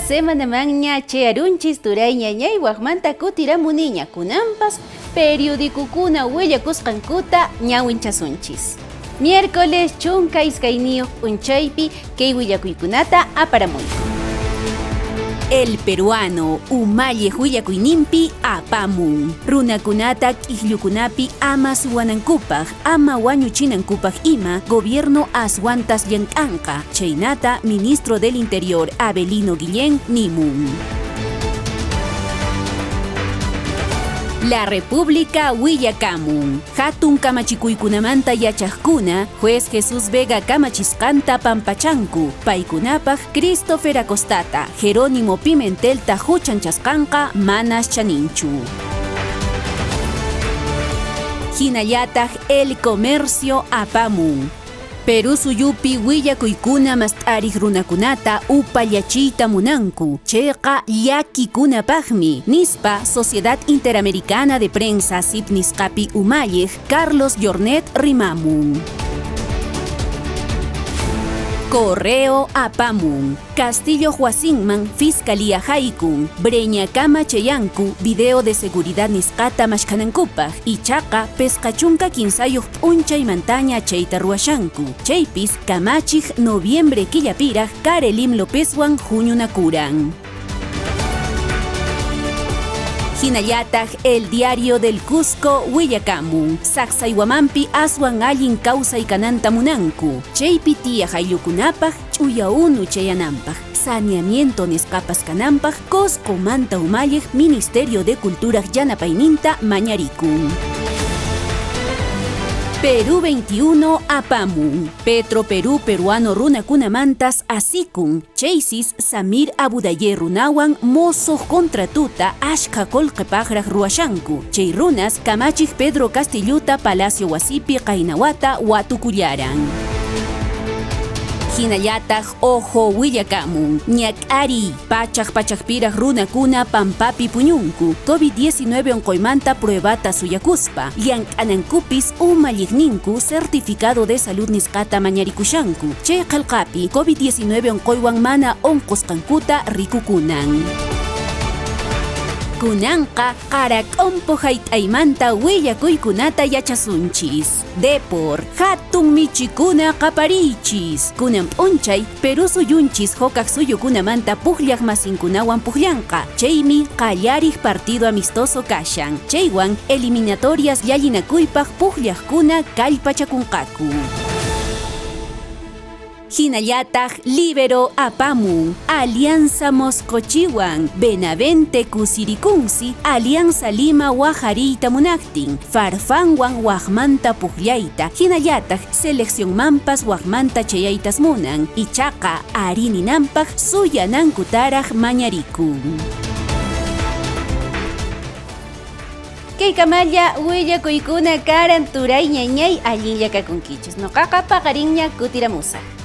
Semanamanña chayarunchis turay ñañay waqmanta kutiramuniña kunanpas periodicokuna willakusqankuta ñawinchasunchis. Miércoles 12 p'unchaypi kay willakuykunata aparamuyku. El Peruano umalliq willakuyninpi apamun. Runakunata k'ikllukunapi ama suwanankupaq, ama wañuchinankupaq ima gobierno aswantas llank'anqa, chaynata ministro del Interior Avelino Guillén nimun. La República willakamun. Hatun kamachikuykunamanta yachaqkuna juez Jesús Vega kamachisqanta pampachanku, paykunapaq Christopher Acostata, Jerónimo Pimentelta huchanchasqanqa manas chaninchu. Hinallataq El Comercio apamun. Perú suyupi willakuykuna mast'ariq runakunata upallachiyta munanku, chayqa llakikunapaqmi, nispa Sociedad Interamericana de Prensa SIP nisqapi umalliq Carlos Jornet rimamun. Correo apamun. Castillo wasinman Fiscalía haykun. Breñakama chayanku video de seguridad nisqata maskhanankupaq. Ichaqa 53 p'unchaymantaña chayta ruwashanku. Chaypis kamachiq noviembre killapiraq Karelim Lópezwan huñunakuran. Hinallataq El Diario del Cusco willakamun. Sacsayhuamanpi aswan allin kawsay kananta munanku. Chaypi tiyaq ayllukunapaq ch'uya unu chayananpaq, saneamiento nisqapas kananpaq Cuscomanta umalliq Ministerio de Culturaq yanapayninta mañarikun. Perú 21 apamun. Petro Perú peruano runakunamantas asikun. Chaysis Samir Abudaye runawan mosoq contratuta ashkha qullqipaqraq ruwashanku. Chay runas kamachiq Pedro Castilluta Palacio wasipi qaynawata watukullaran. Hinallataq Ojo willakamun. Ñak'ariy pachaq pachaqpiraq runakuna pampapi puñunku. COVID-19 unquymanta pruebata suyakuspa. Llank'anankupis umalliqninku certificado de salud nisqata mañarikushanku. Chay qillqapi COVID-19 unquywan mana unqusqankuta rikukunan. Kunanqa qarak'umpu hayt'aymanta willakuykunata yachasunchis. Depor, hatun michikuna qapariychis. Kunan p'unchay Perú suyunchis hukaq suyukunamanta pukllaq masinkunawan pukllanqa. Chaymi qallariq partido amistoso kashan. Chaywan eliminatorias llallinakuypaq pukllaqkuna kallpachakunqaku. Hinallataq Libero apamun. Alianza Moscochiwan, Benavente kusirikunsi, Alianza Lima wajariyta munaqtin, Farfanwan waqmanta pukllayta, hinallataq seleccionmanpas waqmanta chayaytas munan, ichaqa arininanpaq suyanankutaraq mañarikun. Kay kamalla willakuykuna karan turay ñañay allinlla kakunkichis. Noqaqa paqarinña kutiramusaq.